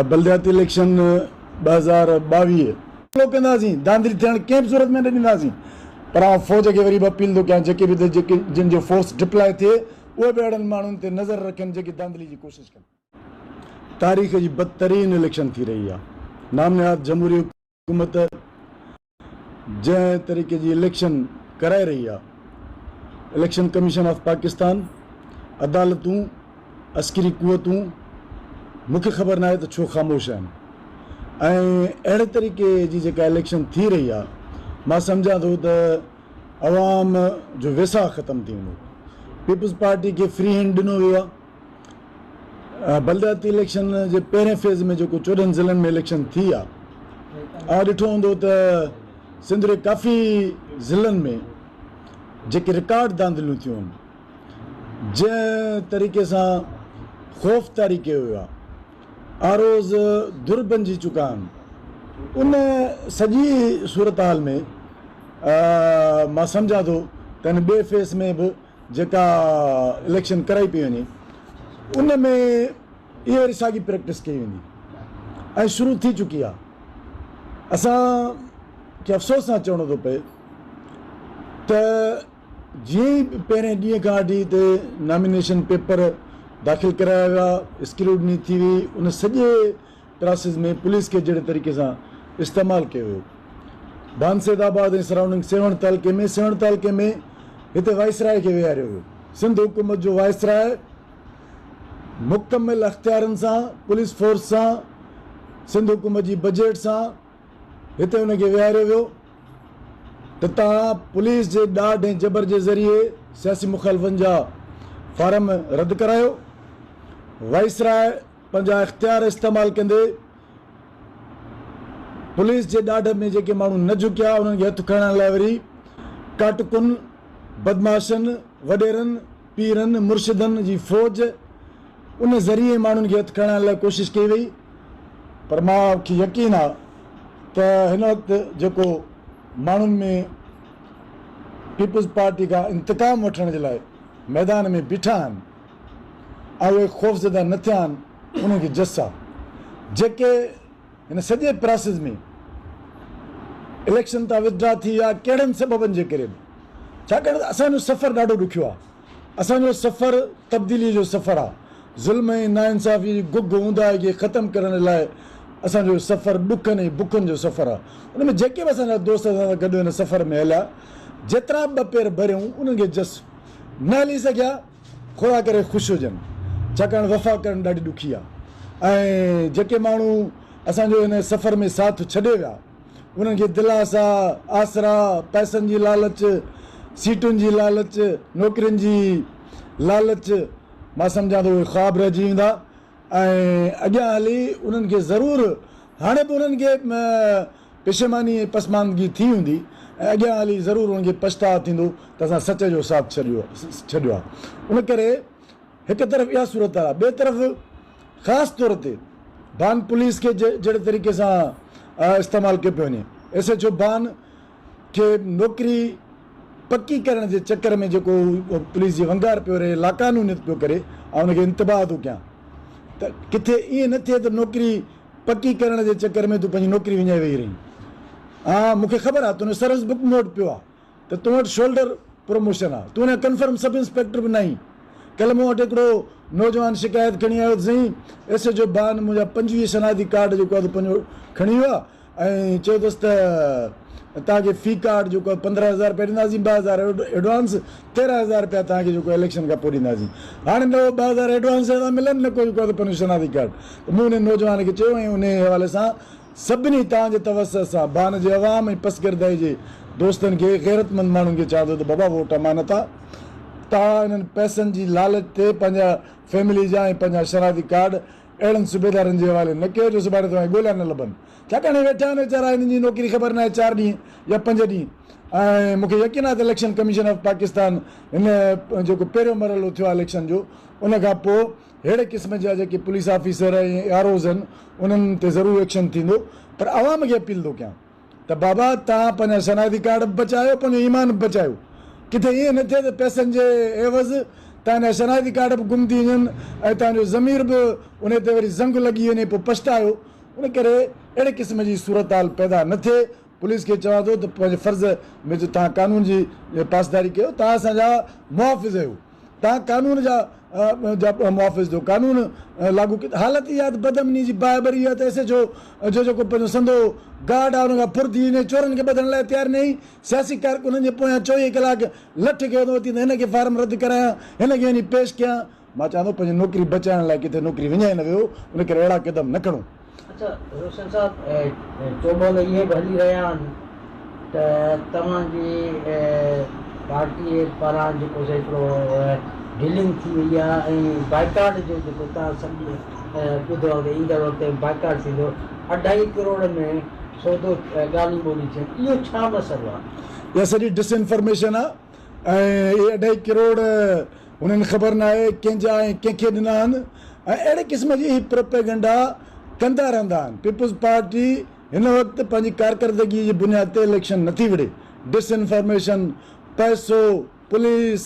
بلدياتي اليڪشن 2022. حملو ڪنداسين، ڌانڌلي ٿيڻ ڪنهن به صورت ۾ نه ڏينداسين پر آئون فوج کي وري به اپيل ٿو ڪيان جيڪي به جيڪي جن جو فورس ڊپلائي ٿئي اهي به اهڙن ماڻهن تي نظر رکن جيڪي ڌانڌلي جي ڪوشش ڪن. تاريخ جي بدترين اليڪشن ٿي رهي آهي، نام نهاد جمهوري حڪومت جنهن طريقي جي اليڪشن ڪرائي رهي آهي، اليڪشن ڪميشن آف پاڪستان، عدالتون، عسڪري قوتون مون کي خبر ناهي ته ڇو خاموش آهن ۽ اهڙي طريقي جي جيڪا اليڪشن ٿي رهي آهي مان سمجهان ٿو ته عوام جو ويساهه ختم ٿي ويندو. پيپلز پارٽي کي فري هينڊ ڏنو ويو آهي. بلدياتي اليڪشن جي پهرين فيز ۾ جيڪو 14 ضلعن ۾ اليڪشن ٿي آ اوهان ڏٺو هوندو ته سنڌ جي ڪافي ضلعن ۾ جيڪي رڪارڊ ڌانڌليون ٿيون آهن جنهن طريقي سان خوف طاري ڪيو ويو آ آر اوز ڌر بنجي چڪا آهن ان سڄي صورتحال ۾ مان سمجهان ٿو ته هن ٻئي فيز ۾ به جيڪا اليڪشن ڪرائي پئي وڃي ان ۾ اهي وري ساڳي پريڪٽس ڪئي ويندي ۽ شروع ٿي چڪي آهي. اسان کي افسوس سان چوڻو ٿو پئي ته جيئن ئي پهرين ڏينهن کان وٺي هتي نامينيشن پيپر داخل ڪرايا ويا، اسڪروٽني ٿي وئي، ان سڄي پراسيس ۾ پوليس کي جهڙي طريقي سان استعمال ڪيو ويو ڀان سيد آباد ۽ سرائونڊنگ سيوهڻ تعلقي ۾ سيوهڻ تعلقي ۾ هتي وائسراء کي ويهاريو ويو سنڌ حڪومت جو وائسراء مڪمل اختيارن سان پوليس فورس سان سنڌ حڪومت جي بجيٽ سان هتي ان کي ويهاريو ويو ته توهان پوليس جي ڏاڍ ۽ جبر جي ذريعي سياسي مخالفن جا فارم رد ڪرايو وائسراء پنهنجا اختيار استعمال ڪندي پوليس جي ڏاڍ ۾ جيڪي ماڻهو نه جهڪيا انهن کي هٿ کڻڻ لاء وري ڪاٽڪن، بدمعاشن، وڏيرن، پيرن، مرشدن جي فوج ان ذريعي ماڻهن کي هٿ کڻائڻ لاء ڪوشش ڪئي وئي پر مان کي يقين آ ته هن وقت جيڪو ماڻهن ۾ پيپلز پارٽي کان انتقام وٺڻ جي لاء ميدان ۾ بيٺا آهن ۽ اهي خوفزده نه ٿيا آهن انهن کي جس آ جيڪي هن سڄي پراسيس ۾ اليڪشن تان وٿڊرا ٿي ويا ڪهڙن سببن جي ڪري به ڇاڪاڻ ته اسان جو سفر ڏاڍو ڏکيو آ اسان جو سفر تبديلي جو سفر آ ظلم ۽ ناانصافي جي گگ اونداهي کي ختم ڪرڻ لاء اسان جو سفر ڏکن ۽ بکن جو سفر آ ان ۾ جيڪي به اسان جا دوست اسان سان گڏ هن سفر ۾ هليا جيترا به ٻه پير ڀريون انهن کي جس نه هلي سگهيا خدا ڪري خوش هجن ڇاڪاڻ وفا ڪرڻ ڏاڍي ڏکي آ ۽ جيڪي ماڻهو اسان جو هن سفر ۾ ساٿ ڇڏي ويا انهن کي دلاسا، آسرا، پئسن جي لالچ، سيٽن جي لالچ، نوڪرين جي لالچ مان سمجهان ٿو اهي خواب رهجي ويندا ۽ اڳيان هلي انهن کي ضرور هاڻي به انهن کي پشيماني ۽ پسماندگي ٿي هوندي ۽ اڳيان هلي ضرور انهن کي پڇتاء ٿيندو ته اسان سچ جو ساٿ ڇڏيو آهي. ان ڪري هڪ طرف اها صورتحال آهي ٻئي طرف خاص طور تي بان پوليس کي جهڙي طريقي سان استعمال ڪيو پيو وڃي ايس ايڇ او بان کي نوڪري پڪي ڪرڻ جي چڪر ۾ جيڪو پوليس جي ونگار پيو رهي لاقانونيت پيو ڪري آئون ان کي انتباهه ٿو ڪيان ته ڪٿي ائين نه ٿئي ته نوڪري پڪي ڪرڻ جي چڪر ۾ تون پنهنجي نوڪري وڃائي ويهي رهين. ها مون کي خبر آهي تنهنجو سروس بڪ مون وٽ پيو آهي ته تو وٽ شولڊر پروموشن آهي. تون اڃا ڪنفرم سب انسپيڪٽر به ناهين. ڪلهه مون وٽ هڪڙو نوجوان شڪايت کڻي آيو ته سائين ايس ايڇ او بان منهنجا 25 شناختي ڪارڊ جيڪو آهي سو پنهنجو کڻي ويو آهي ۽ چيو اٿس ته توهان کي في ڪارڊ جيڪو آهي 15,000 رپيا ڏينداسين، 2,000 ايڊوانس، 13,000 رپيا توهان کي جيڪو اليڪشن کان پوء ڏينداسين. هاڻي نه اهو 2,000 ايڊوانس ٿا ملن نه ڪو جيڪو آهي پنهنجو شناختي ڪارڊ. ته مون انهي نوجوان کي چيو ۽ انهي حوالي سان سڀني توهان جي توسط سان بان جي عوام ۽ پسگردائي جي دوستن کي غيرتمند ماڻهن کي چوان ٿو ته بابا ووٽ امانت آ توهان انهن پئسن جي لالچ تي پنهنجا فيملي جا ۽ پنهنجا شناختي ڪارڊ اهڙن صوبيدارن جي حوالي نه ڪيو جو سڀاڻي توهان کي ڳوليا نه لڀن. ڇاڪاڻ هي ويٺا آهن ويچارا هنن جي نوڪري خبر ناهي چار ڏينهن يا پنج ڏينهن ۽ مون کي يقين آهي ته اليڪشن ڪميشن آف پاڪستان هن جيڪو پهريون مرحلو ٿيو آهي اليڪشن جو ان کان پوء ههڙي قسم جا جيڪي پوليس آفيسر ۽ آر اوز آهن انهن تي ضرور ايڪشن ٿيندو پر عوام کي اپيل ٿو ڪيان ته بابا توهان پنهنجا شناختي ڪارڊ به بچايو پنهنجو ايمان به بچايو ڪٿي ائين نه ٿئي ته پئسن جي عيوض توهان. توهان جا شناختي ڪارڊ به گم ٿي وڃن ۽ توهان جو ضمير به انهي تي وري زنگ لڳي وڃي پوء پڇتايو. ان ڪري اهڙي قسم جي صورتحال پيدا نه ٿئي. پوليس کي چوان ٿو ته پنهنجي فرض ۾ جو توهان قانون جي پاسداري ڪيو، توهان اسان جا محافظ آهيو، توهان قانون جا جا محافظ ٿيو، قانون لاڳو ڪيو. حالت اها آهي ته بدامني جي باهه ٻري وئي آهي ته ايس ايڇ او جو جيڪو پنهنجو سندو گارڊ آهي ان کان ڦر ٿي وڃي، چورن کي ٻڌڻ لاء تيار ناهي، سياسي ڪارڪنن جي پويان 24 ڪلاڪ لٺ کي وڌو اٿي ته هن کي فارم رد ڪرايان، هن کي وڃي پيش ڪيان. مان چوان ٿو پنهنجي نوڪري بچائڻ لاء ڪٿي نوڪري وڃائي نه ويهو، ان ڪري اهڙا قدم نه کڻو. اڇا روشن صاحب چوٻول اهي به هلي رهيا آهن ته توهان جي پارٽي پاران جيڪو سو هڪڙو ڊيلنگ ٿي وئي آهي ۽ بائيڪاٽ جو جيڪو توهان سڀ ٻڌو آهي ته ايندڙ وقت ۾ بائيڪاٽ ٿيندو اڍائي ڪروڙ ۾ سودو ڳالهيون ٻولهيون ٿين اهو ڇا مسئلو آهي؟ اها سڄي ڊس انفارميشن آهي ۽ اهي اڍائي ڪروڙ هنن خبر ناهي ڪنهن جا ۽ ڪنهن کي ڏنا آهن ۽ اهڙي قسم جي هي پروپيگنڊا ڪندا رهندا آهن. پيپلز پارٽي هن وقت پنهنجي ڪارڪردگي جي بنياد تي اليڪشن نٿي وڙهي. ڊس انفارميشن، پئسو، پوليس،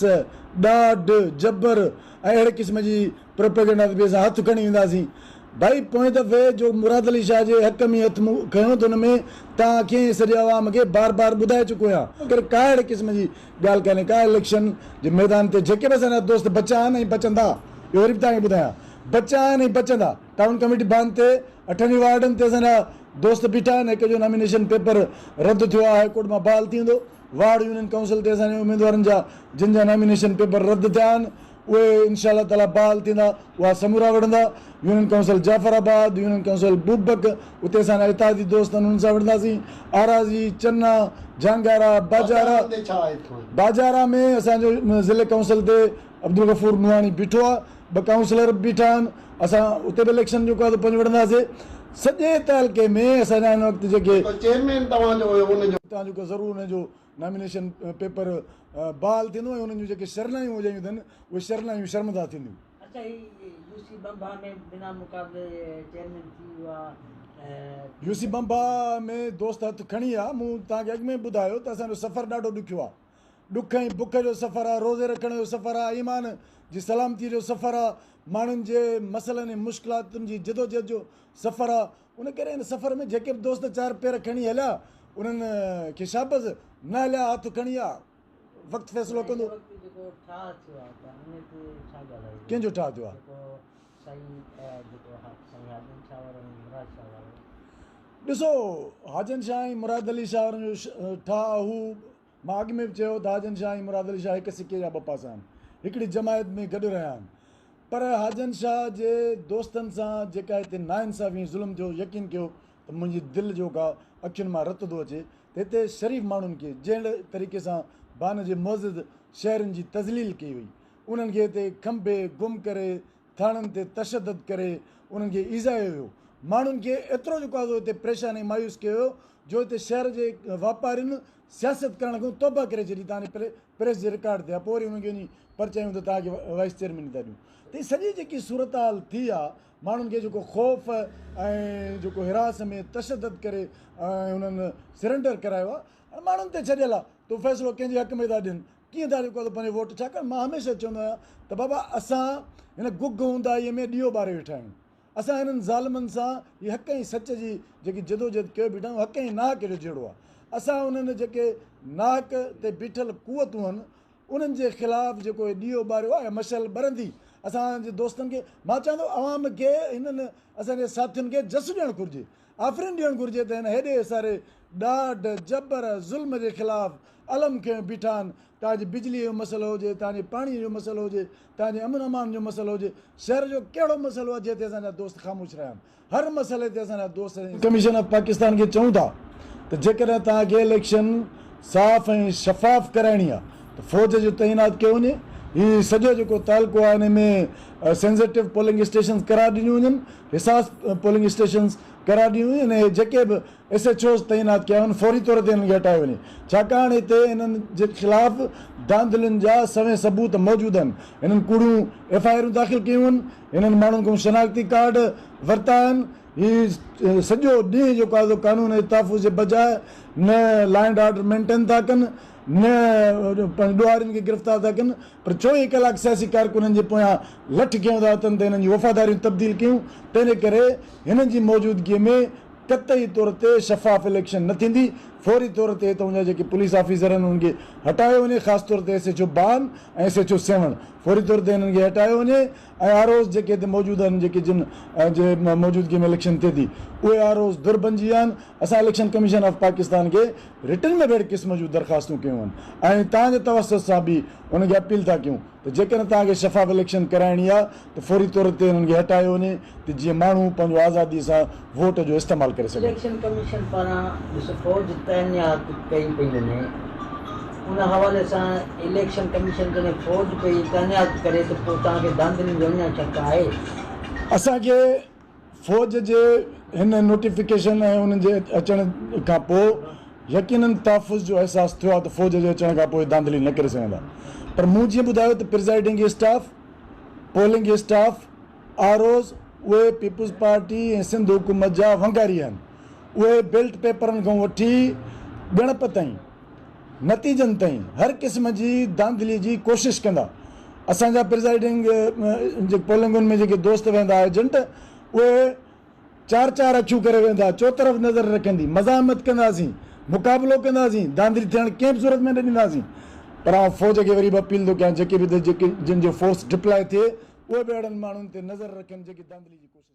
ڏاڍ، جبر ۽ اهڙي قسم جي پروپيگنڊا تي به اسان هٿ کڻي وينداسين. ڀائي پوئين دفعي جو مراد علي شاهه جي حق ۾ هٿ مون کنيو ته ان ۾ توهان کي ۽ سڄي عوام کي بار بار ٻڌائي چڪو آهيان. ان ڪري ڪا اهڙي قسم جي ڳالهه ڪانهي ڪا اليڪشن جي ميدان تي جيڪي به اسان جا دوست بچا آهن ۽ بچندا اهو وري به توهان کي ٻڌايان بچا آهن ۽ بچندا ٽائون ڪميٽي بان تي اٺن ئي وارڊن تي اسان جا دوست بيٺا آهن هڪ جو نامينيشن پيپر رد ٿيو آهي هاء ڪورٽ مان بحال ٿي ويندو وارڊ يونين ڪائونسل تي اسان جي اميدوارن جا جن جا نامينيشن پيپر رد ٿيا آهن اهي انشاء الله تعالي بحال ٿيندا اها سمورا وڙهندا union council Jafarabad union council Bobak اتي اسان جا اتحادي دوست آهن انهن سان وڙهنداسين آراضي چنا جهانگارا باجارا باجارا ۾ اسان جو ضلعي ڪائونسل تي عبدالغفور نوحاڻي بيٺو آهي ٻه ڪائونسلر به بيٺا آهن اسان اتي به اليڪشن جو قاعدو پنج وڙهنداسين سڄي تعلقي ۾ اسان جا هن وقت جيڪي چيئرمين توهان جو هيو ان جو توهان جو ضرور ان جو نامينيشن پيپر بحال ٿيندو ۽ انهن جون جيڪي شرنايون وڄايون اٿن اهي شرنايون شرمنده ٿينديون. اڇا هي يو سي بمبا ۾ بنا مقابلي چيئرمين ٿي ويو آ. يو سي بمبا ۾ دوست هٿ کڻي آ مون توهان کي اڳ ۾ ٻڌايو ته اسان جو سفر ڏاڍو ڏکيو آ ڏک ۽ بک جو سفر آ روزي رکڻ جو سفر آ ايمان جي سلامتي جو سفر آ ماڻهن جي مسئلن ۽ مشڪلاتن جي جدوجهد جو سفر آ ان ڪري ان سفر ۾ جيڪي به دوست چار پير کڻي هليا انهن کي شابس، نه هليا هٿ کڻي آ، وقت فيصلو ڪندو. ڪنهن جو ٺاهه ٿيو آ؟ ڏسو حاجن شاهه ۽ مراد علي شاهه وارن جو ٺاهه هو، مان اڳ ۾ به چيو ته حاجن شاهه ۽ مراد علي شاهه هڪ سڪي جا ٻه پاسا آهن، هڪڙي جماعت ۾ گڏ رهيا آهن. پر حاجن شاهه جي دوستن سان جيڪا هتي ناانصافي ۽ ظلم ٿيو يقين ڪيو ته منهنجي دل جو ڪا اکين مان رت ٿو اچي ته هتي شريف ماڻهن کي جهڙي طريقي سان بان جي معزز شهرين جي تذليل ڪئي وئي انهن کي هتي کنڀي گم ڪري ٿاڻن تي تشدد ڪري انهن کي ايذايو ويو ماڻهن کي ايترو جيڪو آهي سو هتي پريشان ۽ مايوس ڪيو ويو جو هتي شهر جي واپارين سياست ڪرڻ کان توبه ڪري ڇڏي تان پريس جي رڪارڊ تي آ پوء وري انهن کي وڃي پرچايون ته توهان کي وائيس چيئرمين ٿا ڏيون ته هي سڄي جيڪي صورتحال ٿي آ ماڻهن کي جيڪو خوف ۽ جيڪو حراس ۾ تشدد ڪري ۽ انهن سرينڊر ڪرايو آ ۽ ماڻهن تي ڇڏيل آ ته فيصلو ڪنهن جي حق ۾ ٿا ڏين ڪيئن ٿا جيڪو پنهنجو ووٽ ڇاڪاڻ مان هميشه چوندو آهيان ته بابا اسان هن گگ اونداهي ۾ ڏيئو ٻاري ويٺا آهيون اسان هنن ظالمن سان هي حق ۽ سچ جي جيڪي جدوجهد ڪيو بيٺا آهيون حق ۽ ناحق جو جهيڙو آهي اسان انهن جيڪي ناحق تي بيٺل قوتون آهن انهن جي خلاف جيڪو هي ڏيئو ٻاريو آهي مشعل ٻرندي اسان جي دوستن کي مان چوان ٿو عوام کي هنن اسان جي ساٿين کي جس ڏيڻ گهرجي آفرين ڏيڻ گهرجي ته هن هيڏي ساري ڏاڍ جبر ظلم جي خلاف علم کنيو بيٺا آهن توهان جي بجلي جو مسئلو هجي، توهان جي پاڻي جو مسئلو هجي، توهان جي امن امان جو مسئلو هجي، شهر جو ڪهڙو مسئلو آهي جنهن تي اسان جا دوست خاموش رهيا آهن. هر مسئلي تي اسان جا دوست. ڪميشن آف پاڪستان کي چئون ٿا ته جيڪڏهن توهان کي اليڪشن صاف ۽ شفاف ڪرائڻي آهي ته فوج جو تعينات ڪيو وڃي، هي سڄو جيڪو تعلقو آهي ان ۾ سينسيٽو پولنگ اسٽيشنز قرار ڏنيون وڃن، حساس پولنگ اسٽيشنز قرار ڏنيون وڃن ۽ جيڪي به ايس ايڇ اوز تعينات ڪيا وڃن فوري طور تي انهن کي هٽايو وڃي ڇاڪاڻ هتي انهن جي خلاف ڌانڌلين جا سوين ثبوت موجود آهن هنن ڪوڙيون ايف I آرون داخل ڪيون آهن هنن ماڻهن کان شناختي ڪارڊ ورتا آهن هي سڄو ڏينهن جيڪو آهي سو قانون جي تحفظ جي بجاء نه لا اينڊ آرڊر مينٽين ٿا ڪن نه ڏوهارين کي گرفتار ٿا ڪن پر 24 ڪلاڪ سياسي ڪارڪنن جي پويان لٺ کنيو ٿا اٿن ته هنن جون وفاداريون تبديل ڪيون، تنهن ڪري هنن جي موجودگي ۾ قطعي طور تي شفاف اليڪشن نه ٿيندي، فوري طور تي هتان جا جيڪي پوليس آفيسر آهن انهن کي هٽايو وڃي، خاص طور تي S H O Bahan ۽ S H O Sehwan فوري طور تي هنن کي هٽايو وڃي ۽ آر اوز جيڪي هتي موجود آهن جيڪي جن جي موجودگي ۾ اليڪشن ٿئي ٿي اهي آر اوز ڌر بنجي ويا آهن، اسان اليڪشن ڪميشن آف پاڪستان کي رٽن ۾ به اهڙي قسم جون درخواستون ڪيون آهن ۽ توهان جي توسط سان به انهن کي اپيل ٿا ڪيون ته جيڪڏهن توهان کي شفاف اليڪشن ڪرائڻي آهي ته فوري طور تي انهن کي هٽايو وڃي ته جيئن ماڻهو پنهنجو آزادي سان ووٽ جو استعمال ڪري سگهن. اليڪشن ڪميشن پاران ڏسو فوج تعينات ڪئي پئي وڃي ان حوالي سان اليڪشن ڪميشن جڏهن فوج پئي تعينات ڪري ته پوء توهان کي ڌانڌلين جو اڃا شڪ آهي؟ اسان کي فوج جي هن نوٽيفڪيشن ۽ انهن جي اچڻ کان پوء يقينن تحفظ جو احساس ٿيو آهي ته فوج جي اچڻ کان پوء ڌانڌلي نه ڪري سگهندا پر مون جيئن ٻڌايو ته presiding staff, polling staff, R Os اهي پيپلز پارٽي ۽ سنڌ حڪومت جا ونگاري آهن اهي بيلٽ پيپرن کان وٺي ڳڻپ تائين نتيجن تائين هر قسم جي ڌانڌلي جي ڪوشش ڪندا. اسان جا پرزائيڊنگ جي پولنگن ۾ جيڪي دوست ويهندا ايجنٽ اهي چار چار اکيون ڪري ويهندا چوطرف نظر رکندي مزاحمت ڪنداسين مقابلو ڪنداسين ڌانڌلي ٿيڻ ڪنهن به صورت ۾ نه ڏينداسين پر آئون فوج کي وري به اپيل ٿو ڪيان جيڪي به جيڪي جن جو فورس ڊپلائي ٿئي اهي به اهڙن ماڻهن تي نظر رکن جيڪي ڌانڌلي جي ڪوشش.